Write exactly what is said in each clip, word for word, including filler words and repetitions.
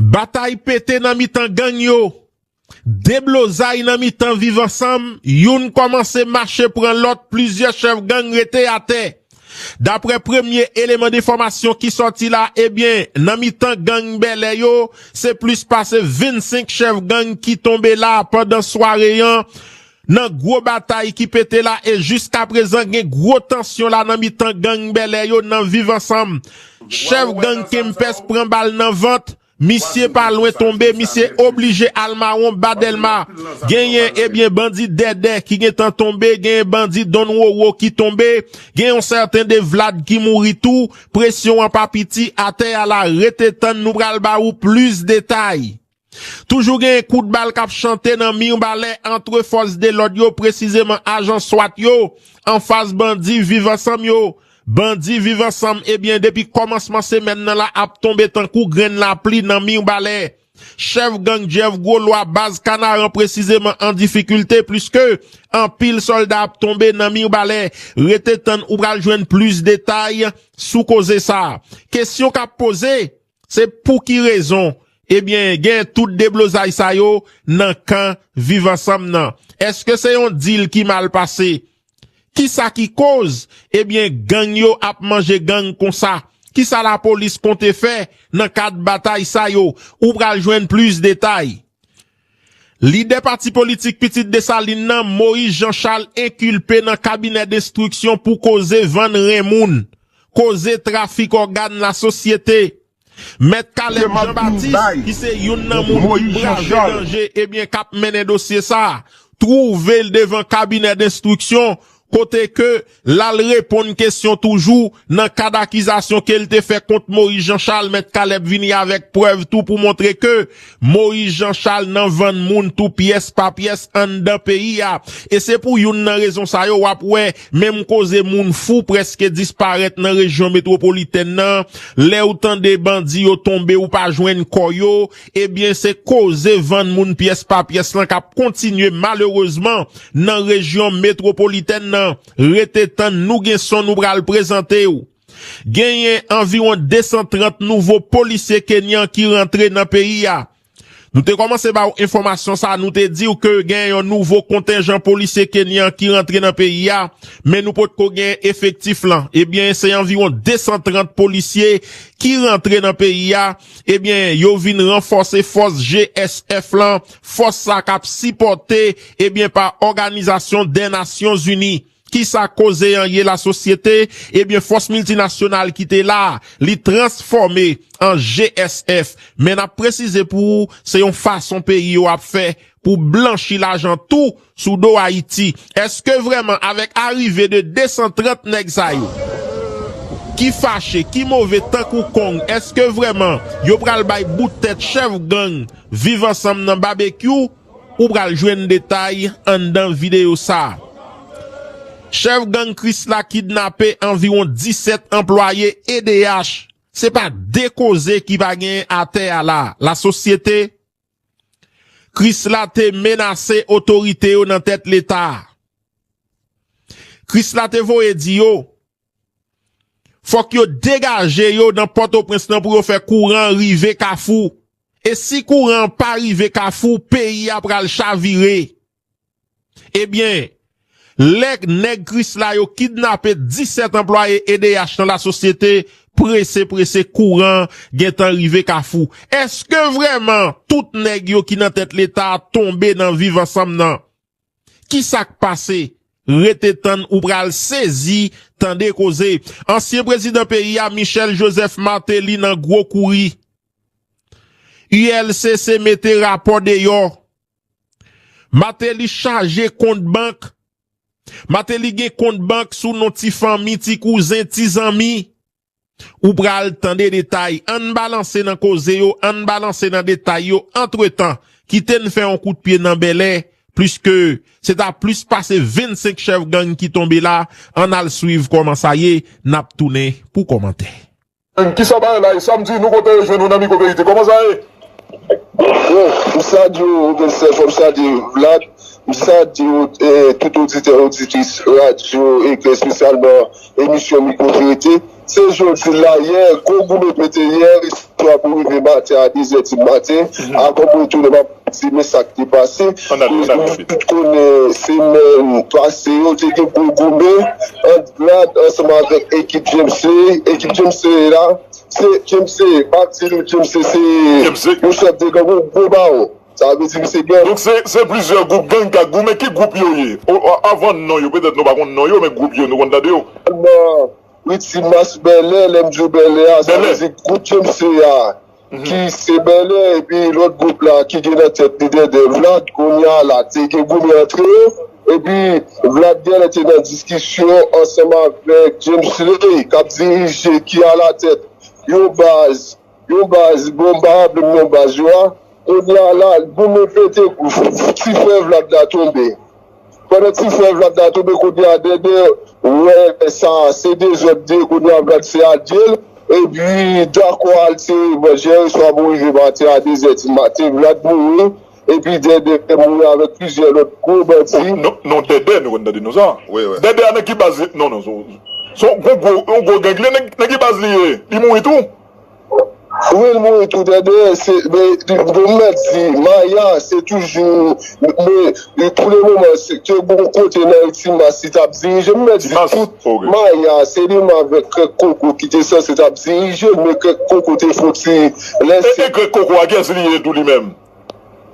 Batay pete nan mitan gang yo. Deblozay nan mitan Viv Ansanm, youn kòmanse mache pran lòt, plizyè chèf gang rete atè. Daprè premye eleman enfòmasyon ki sòti la, ebyen, nan mitan gang Bèlè yo, se plis pase vennsenk chèf gang ki tonbe la pandan sware an. Nan gwo batay ki pete la e jiskaprezan gen gwo tansyon la nan mitan gang Bèlè yo nan Viv Ansanm. Chèf gang Kempès pran bal nan vant, misye pa lwen tonbe, misye oblije al mawon ba Dèlma. Genyen, ebyen, bandi Dèdè ki gentan tonbe, genyen bandi Don Roro ki tonbe, gen yon sèten de Vlad ki mouri tou, presyon an pa piti, atè a la, rete tann nou pral ba ou plis detay. Toujou gen kout bal k ap chante nan Mibalè antre fòs de lòd yo, presizeman ajan swat yo, anfas bandi Viv Ansanm yo. Bandi Viv Ansanm, ebyen, depi kòmansman semèn nan la ap tonbe tankou grenn lapli nan Mibalè. Chèf gang Jeff Gwolwa, baz Kanaran presizeman an difikilte, pliske anpil sòlda ap tonbe nan Mibalè. Rete tann ou pral jwenn plis detay sou koze sa. Kesyon k ap poze, se pou ki rezon, ebyen, gen tout deblozay sa yo nan kan Viv Ansanm nan? Èske se yon dil ki mal pase? Kisa ki koz, ebyen, gang yo ap manje gang konsa? Kisa lapolis konte fè nan kad batay sa yo? Ou pral jwenn plis detay. Lidè pati politik Pitit Desalin nan, Moïse Jean Charles, enkilpe nan kabinè denstriksyon pou koze vann ren moun, koze trafik ògàn lasosyete. Mèt Caleb Jean Baptiste, ki se youn nan moun ki brave danje, ebyen, k ap mennen dosye sa a, twouve l devan kabinè denstriksyon, kote ke l al reponn kesyon toujou nan kad akizasyon ke l te fè kont Moïse Jean Charles. Mèt Caleb vini avèk prèv tou pou montre ke Moïse Jean Charles nan vann moun tou pyès pa pyès anndan peyi a. E se pou youn nan rezon sa yo w ap wè menm koze moun fou prèske disparèt nan rejyon metwopolitèn nan. Lè w tande bandi yo tonbe, ou pa jwenn kò yo, ebyen, se koze vann moun pyès pa pyès lan k ap kontinye malerezman nan rejyon metwopolitèn nan. Rete tann, nou gen son nou pral prezante w. Genyen anviwon de san trant nouvo polisye kenyan ki rantre nan peyi a. Nou te kòmanse ba w enfòmasyon sa, nou te di w ke gen yon nouvo kontenjan polisye kenyan ki rantre nan peyi a, men nou potko gen efektif lan. Ebyen, se anviwon de san trant polisye ki rantre nan peyi a. Ebyen, yo vin ranfòse fòs G S F lan, fòs sa k ap sipòte, ebyen, pa Òganizasyon dè Nasyon Zini. Kisa koze an ye lasosyete? Ebyen, fòs miltinasyonal ki te la, li transfòme an G S F. Men n ap presize pou ou, se yon fason peyi yo ap fè pou blanchi lajan tou sou do Ayiti. Èske vrèman, avèk arive de de san trant nèg sa yo, ki fache, ki move tankou kong, èske vrèman yo pral bay bout tèt chèf gang Viv Ansanm nan babekyou? Ou pral jwenn detay anndan videyo sa a. Chèf gang Krisla kidnape anviwon disèt anplwaye E D H. Se pa de koze ki pa genyen atè a la. Lasosyete, Krisla te menase otorite yo nan tèt Leta a. Krisla te voye di yo, fòk yo degaje yo nan Pòtoprens nan pou yo fè kouran rive Kafou. E si kouran an pa rive Kafou, peyi a pral chavire. Ebyen, lè nèg Krisla yo kidnape disèt anplwaye E D H nan lasosyete, prese, prese, kouran gentan rive Kafou. Èske vrèman tout nèg yo ki nan tèt Leta a tonbe nan Viv Ansanm nan? Kisa k pase? Rete tann, ou pral sezi tande koze. Ansyen prezidan peyi a, Michel Joseph Martelly, nan gwo kouri. U L C C mete rapò deyò. Martelly chaje kont bank. Martelly gen kont bank sou non ti fanmi, ti kouzen, ti zanmi. Ou pral tande detay. Ann balanse nan koze yo, ann balanse nan detay yo. Antretan, kite n fè yon kout pye nan Bèlè, pliske se ta plis pase vennsenk chèf gang ki tonbe la. Ann al swiv kòman sa ye, n ap tounen pou kòmantè. Kisa bagay la ye? Samdi, nou kontan rejwenn ou nan Mikwo Verite. Kòman sa ye? Bon, m salye w, Odelcè, fò m salye Vlad. M sa di, eh, tout oditè, oditris radyo Eklè, espesyalman emisyon Mikwo Verite. Se jodi la, yè, gwo goumen pete yè, swa pou rive maten a de zè di maten. Avan mwen retounen, m ap di men sa k te pase. Tout konnen semèn pase yo, te gen gwo goumen ant Vlad ansanm avèk ekip James Ray. Ekip James Ray la, se James Ray, m ap di nou James Ray, se yon chèf de gang, yon gwo bawon. Sa vle di misye gen. Donk se, se plizyè gwoup gang k ap goumen. Ki gwoup yo ye? O, o, avan non yo, petèt nou pa konn non yo, men gwoup yo, nou konn tande yo. Nan Ritimas Bèlè, lè m di w Bèlè a, sa vle di gwoup James Ray a, ki se Bèlè, epi lòt gwoup la, ki gen nan tèt li Dèdè Vlad, kounye a la, te gen goumen antre yo, epi Vlad genlè te nan diskisyon ansanm avèk James Ray, k ap dirije, ki alatèt yon baz, yon baz, bon, m pa raple m non baz yo a. Kounye a la, goumen pete, ti frè Vlad la tonbe. Pandan ti frè Vlad la tonbe, kounye a Dèdè wè sa se dezòd li ye, kounye a Vlad se adye l. Epi dakò al tire baz, yè swa pou rive maten a de zè di maten, Vlad mouri. Epi Dèdè mouri avèk plizyè lòt gwo bandi. Non, non, Dèdè, nou konn tande non sa. Dèdè a nan ki baz li? Non, non, se yon gwo, gwo, yon gwo gang li ye. Nan, nan ki baz li ye? Li mouri tou? Wi, l mouri tou, Dèdè, se, men, bon, m mèt di, Maya, se toujou, men, pou le moman, se te gon kote nan Ritimas, li t ap dirije, m mèt di, tout Maya, se li menm avèk Krèk Koko ki te sanse t ap dirije l, men Krèk Koko te fè yon ti lèse. E, e Krèk Koko a, kiyès li ye tou li menm?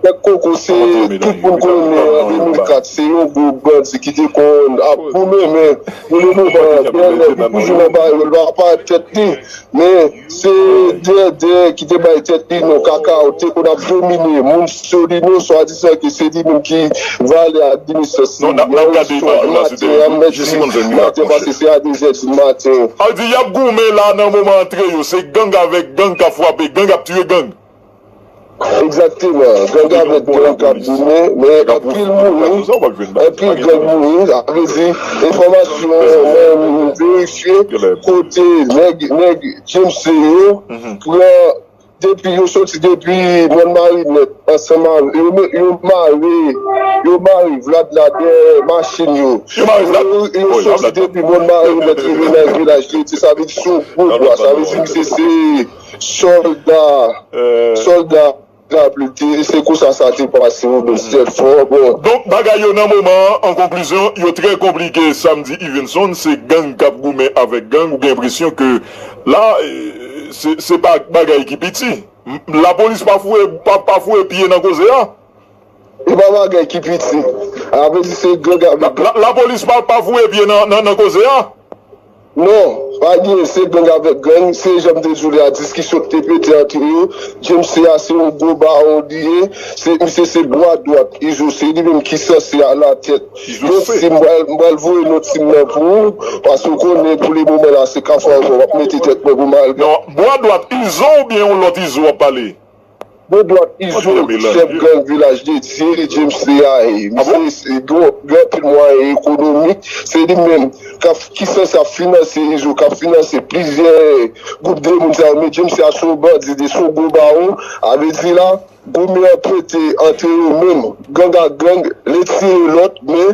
Krèk Koko, se tout moun konnen an de mil kat, se yon gwo bandi ki te konn ap goumen, men pou le moman, Bèlè, li toujou nan bagay yo, l pa parèt tèt li. Men se Dèdè ki te bay tèt li non, Kakawo, te konn ap domine moun Solino, swadizan ke se li menm ki vale administrasyon. Non, n ap, n ap gade imaj yo la, silteple. Jis yon segonn, Junior. Maten pase, se a de zè di maten. Sa vle di, y ap goumen la nan moman antre yo, se gang avèk gang k ap frape, gang ap tiye gang. Egzakteman. Gang avèk gang k ap goumen, men anpil mouri, anpil gang mouri. Sa vle di, enfòmasyon mwen verifye, kote nèg, nèg James yo pran, depi yo soti depi Mòn Marinèt, ansanm avèk, yo, yo mare, yo mare Vlad la dèyè machin yo. Yo mare Vlad? Yo, yo soti depi Mòn Marinèt, rive nan vilaj li, sa vle di se yon gwo bwa, sa vle di misye se sòlda, sòlda. Raple te, se konsa sa te pase, wi, men sèl fò, bon. Donk, bagay yo nan moman an, an konklizyon, yo trè konplike, sa m di Yvenson, se gang k ap goumen avèk gang, ou gen enpresyon ke la, eh, se, se pa bagay ki piti. M, lapolis pa foure, pa, pa foure pye nan koze a. E pa bagay ki piti. A vle di se gang avèk gang. La, la, lapolis pa, pa foure pye nan, nan, nan koze a. Non, pa gen, se gang avèk gang, se jan m te di w la, diskisyon ki te pete antre yo. James a se yon gwo bawon li ye, se, misye se bwa dwat Izo, se li menm ki sanse alatèt yon tim, m pral, m pral voye non tim nan pou ou, paske w konnen pou le moman la se Kafou Ankò, w ap mete tèt mwen pou m al. Non, bwa dwat Izo oubyen yon lòt Izo w ap pale? Bò dwat Izo, chèf gang Vilaj de Dye, James Ray. Misye se gen, gen anpil mwayen ekonomik. Se li menm k ap, ki sanse ap finanse Izo, k ap finanse plizyè gwoup de moun sa yo. Men James Ray se yon bandi, se yon gwo bawon. A vle di la, goumen an pete ant yo menm, gang ak gang, l tire lòt, men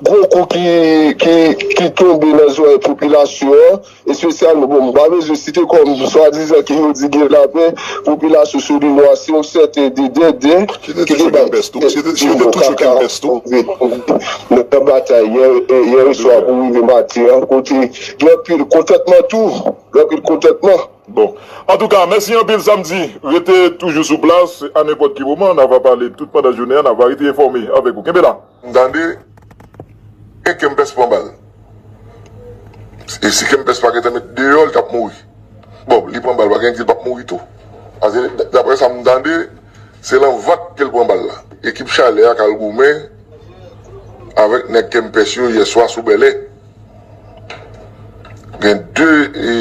gwo kou ki, ki, ki tonbe nan zòrèy popilasyon an, espesyalman, bon, m pa bezwen site kòm swadizan ke yo di gen lapè, popilasyon Solino a, se yon sèten de Dèdè ki te bay tèt li non Kakawo nan batay yè, yè swa pou rive maten an, kote gen anpil kontantman tou, gen anpil kontantman. Bon. Antouka, mèsi anpil, Samdi. Rete toujou sou plas, a nenpòt ki moman, n a va pale tout pandan jounen an, n a va rete enfòme avèk ou. Kenbe la. M tande, e Kempès pran bal. E si Kempès pa gentan met deyò, li t ap mouri. Bon, li pran bal, pa gen ki di l p ap mouri tou. Paske, d-, daprè sa m tande, se nan vant ke l pran bal la. Ekip Chalè a k al goumen avèk nèg Kempès yo yè swa sou Bèlè. Gen de, e,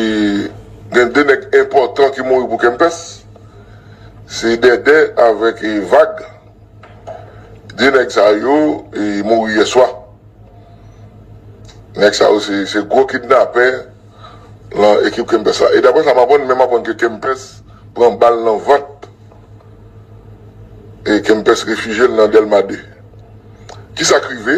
gen de nèg enpòtan ki mouri pou Kempès. Se Dèdè avèk, e, Vag. De nèg sa yo, e, mouri yè swa. Nèg sa yo se, se gwo kidnapè lan ekip Kempès la. E daprè sa m aprann, men m aprann ke Kempès pran bal nan vant. E Kempès refijye l nan Dèlma de. Ki, Sa k rive,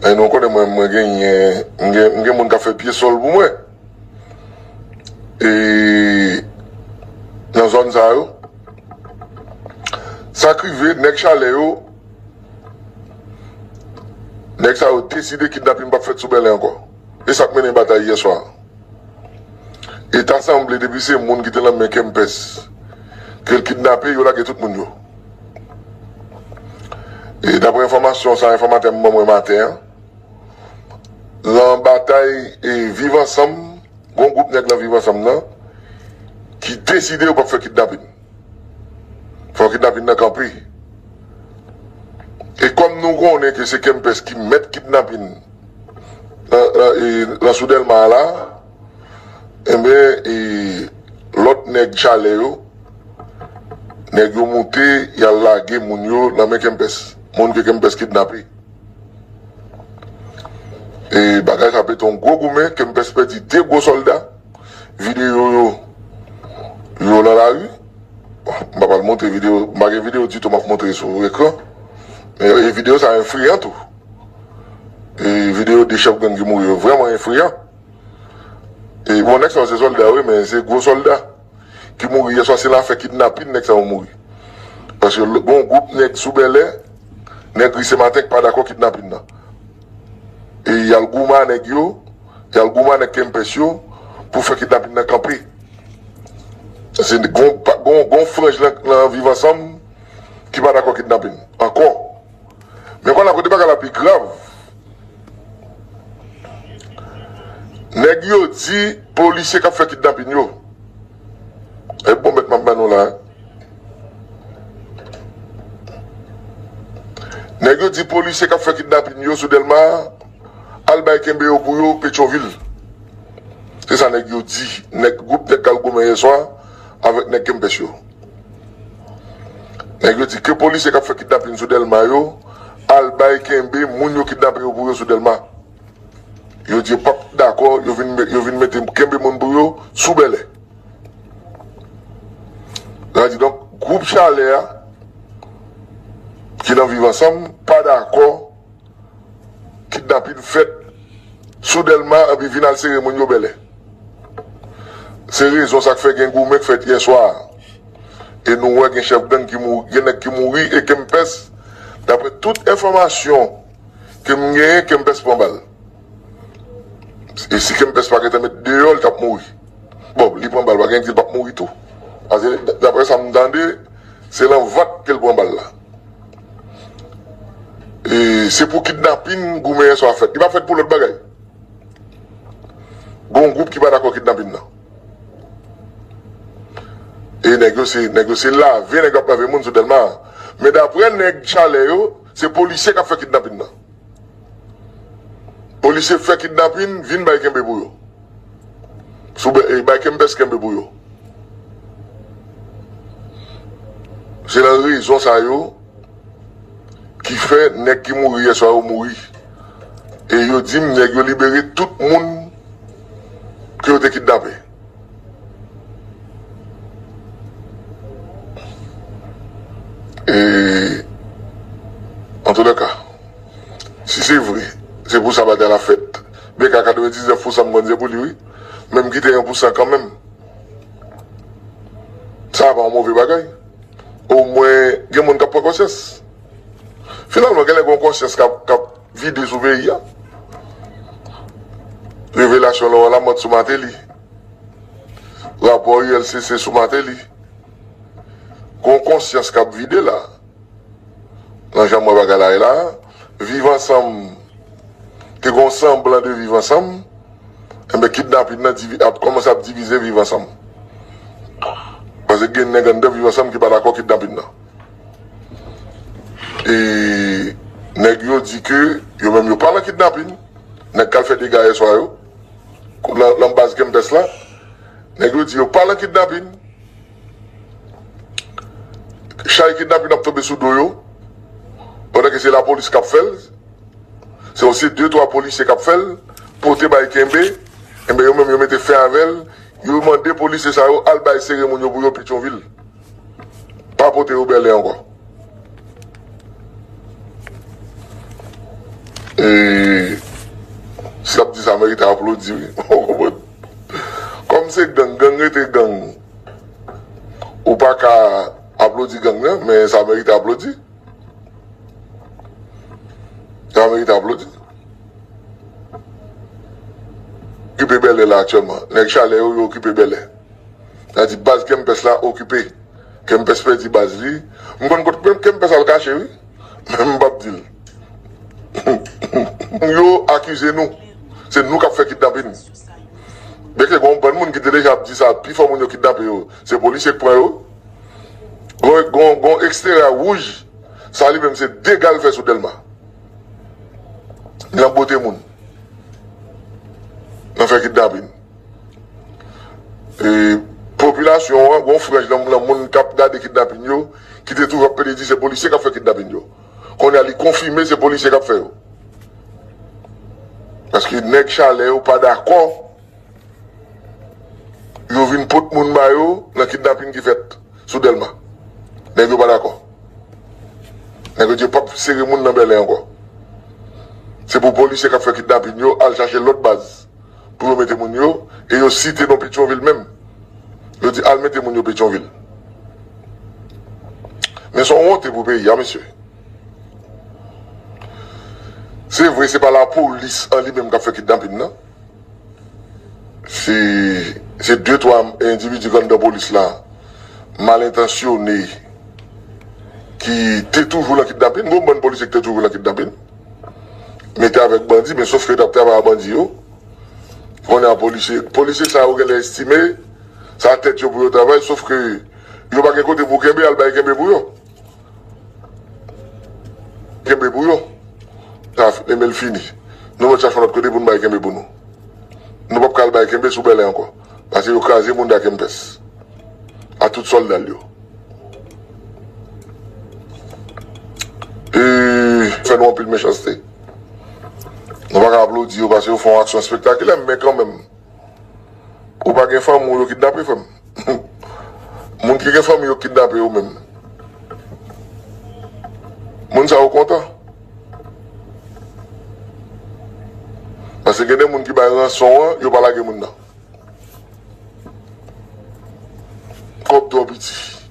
e nou konnen mwen, mwen genyen, m gen, m gen moun k ap fè pye sòl pou mwen. E nan zòn sa yo, sa k rive, nèg Chalè yo, nèg sa yo deside kidnapin p ap fèt sou Bèlè ankò. E sa k mennen batay yè swa. E ta sanble depi se moun ki te nan men Kempès ke l kidnape, yo lage tout moun yo. E daprè enfòmasyon sa enfòmatè m ban mwen maten an, lan batay e Viv Ansanm, gon gwoup nèg lan Viv Ansanm nan ki deside yo p ap fè kidnapin. Fò kidnapin nan kanpe. E kòm nou konnen ke se Kempès ki mèt kidnapin lan, lan, e, lan sou Dèlma a la, enben, e, lòt nèg Chalè yo, nèg yo moute, y al lage moun yo nan men Kempès. Moun ke Kempès kidnape. E bagay sa pete yon gwo goumen, Kempès pèdi de gwo sòlda. Videyo yo, yo nan lari. Bon, m pa pral montre videyo, m pa gen videyo ditou m ap montre sou ekran. Men, e videyo sa enfreyan tou. E videyo de chèf gang ki mouri yo vrèman enfreyan. E bon, nèg sa yo se sòlda wi, men se gwo sòlda ki mouri yè swa, se nan afè kidnapin nèg sa yo mouri. Paske l-, gon gwoup nèg sou Bèlè, nèg Ri Senmaten k pa dakò kidnapin nan. E y al goumen a nèg yo, y al goumen a nèg Kempès yo pou fè kidnapin nan kanpe. Se gon, pa, gon, gon franj nan, nan Viv Ansanm ki pa dakò kidnapin ankò. Men kounye a kote bagay la pi grav, nèg yo di polisye k ap fè kidnapin yo. E bon bèt m ap ban nou la. Nèg yo di polisye k ap fè kidnapin yo sou Dèlma al bay kenbe yo pou yo Petyonvil. Se sa nèg yo di. Nèg, gwoup nèg k al goumen yè swa avèk nèg Kempès yo. Nèg yo di ke polisye k ap fè kidnapin sou Dèlma yo al bay kenbe moun yo kidnape yo pou yo sou Dèlma. Yo di yo p ap dakò, yo vin, yo vin mete kenbe moun pou yo sou Bèlè. Sa di donk, gwoup Chalè a, ki nan Viv Ansanm, pa dakò kidnapin fèt sou Dèlma, epi vin al sere moun yo Bèlè. Se rezon sa k fè gen goumen k fèt yè swa a. E nou wè gen chèf gang ki mouri, gen nèg ki mouri, e Kempès, daprè tout enfòmasyon ke m genyen, Kempès pran bal. E si Kempès pa gentan met deyò, li t ap mouri. Bon, li pran bal, pa gen ki di l p ap mouri tou. Paske, daprè sa m tande, se nan vant ke l pran bal la. E se pou kidnapin goumen yè swa fèt. Li pa fèt pou lòt bagay. Gon gwoup ki pa dakò kidnapin nan. E nèg yo se, nèg yo se lave, nèg yo ap lave moun sou Dèlma. Men daprè nèg Chalè yo, se polisye k ap fè kidnapin nan. Polisye fè kidnapin, vin bay kenbe pou yo. Sou bè-, e bay Kempès kenbe pou yo. Se nan rezon sa yo ki fè nèg ki mouri yè swa yo mouri. E yo di m nèg yo libere tout moun ke yo te kidnape. E, antoulèka, si se vre, se pou sa batay la fèt. B K katrevendiznèf pousan m konn se pou li, wi. Men m kite yon pousan kanmenm. Sa pa yon move bagay. Omwen, gen moun k ap pran konsyans. Finalman, genlè gen yon konsyans k ap, k ap vide sou peyi a. Revelasyon Laurent Lamothe sou Martelly. Rapò U L C C sou Martelly. Gon konsyans k ap vide la. Nan jan m wè bagay la ye la, Viv Ansanm te gon sanblan de Viv Ansanm, enben kidnapin nan divi-, ap kòmanse ap divize Viv Ansanm. Paske gen nèg anndan Viv Ansanm ki pa dakò kidnapin nan. E nèg yo di ke yo menm yo pa nan kidnapin, nèg k al fè dega yè swa yo, nan, nan baz Kempès la, nèg yo di yo pa nan kidnapin, chay kidnapin ap tonbe sou do yo, pandan ke se lapolis k ap fè l, se yon, se de twa polisye k ap fè l, pote bay kenbe, enben yo menm yo mete fen avè l, yo mande polisye sa yo al bay sere moun yo pou yo Petyonvil. Pa pote yo Bèlè ankò. E, si l ap di sa, merite aplodi, wi. Ou konprann? Kòm se gang, gang rete gang. Ou pa ka aplodi gang nan, men sa merite aplodi. Sa merite aplodi. Okipe Bèlè la aktyèlman. Nèg Chalè yo, yo okipe Bèlè. Sa di baz Kempès la okipe. Kempès pèdi baz li. M konn kot menm Kempès al kache, wi. Men m p ap di l. Yo akize nou. Se nou k ap fè kidnapin. Byenke gen yon bann moun ki te deja ap di sa, pifò moun yo kidnape yo, se polisye k pran yo. Gon, gon, gon eksterya wouj, sa li menm se dega l fè sou Dèlma. Nan bote moun. Nan fè kidnapin. E, popilasyon an, gon franj nan, nan moun k ap gade kidnapin yo, ki te toujou ap pede di se polisye k ap fè kidnapin yo. Kounye a, li konfime se polisye k ap fè yo. Paske nèg Chalè yo pa dakò yo vin pot moun ba yo nan kidnapin ki fèt sou Dèlma. Nèg yo pa dakò. Nèg yo di yo p ap sere moun nan Bèlè ankò. Se pou polisye k ap fè kidnapin yo al chache lòt baz pou yo mete moun yo, e yo site non Petyonvil menm. Yo di al mete moun yo Petyonvil. Men se yon wonte pou peyi a, mesye. Se vre, se pa lapolis an li menm k ap fè kidnapin nan. Se, se de, twa endividi k anndan polis la, mal entansyone, ki te toujou nan kidnapin. Gon bann polisye ki te toujou nan kidnapin. Mete avèk bandi, men sof ke yo t ap travay ak bandi yo. Kounye a, polisye, polisye sa yo genlè estime, sa tèt yo pou yo travay, sof ke yo pa gen kote pou kenbe, al bay kenbe pou yo. Kenbe pou yo. Sa, Emel fini. Nou mèt chache yon lòt kote pou n bay kenbe pou nou. Nou p ap ka al bay kenbe sou Bèlè ankò. Paske yo kraze moun da Kempès. A tout sòlda l yo. E fè nou anpil mechanste. Nou pa ka aplodi yo paske yo fè yon aksyon espektakilè, men kanmenm. Ou pa gen fanmi w yo kidnape, frè m. Moun ki gen fanmi yo kidnape yo menm. Moun sa yo kontan. Paske gen de moun ki bay ranson an, yo pa lage moun nan. Kòb twò piti.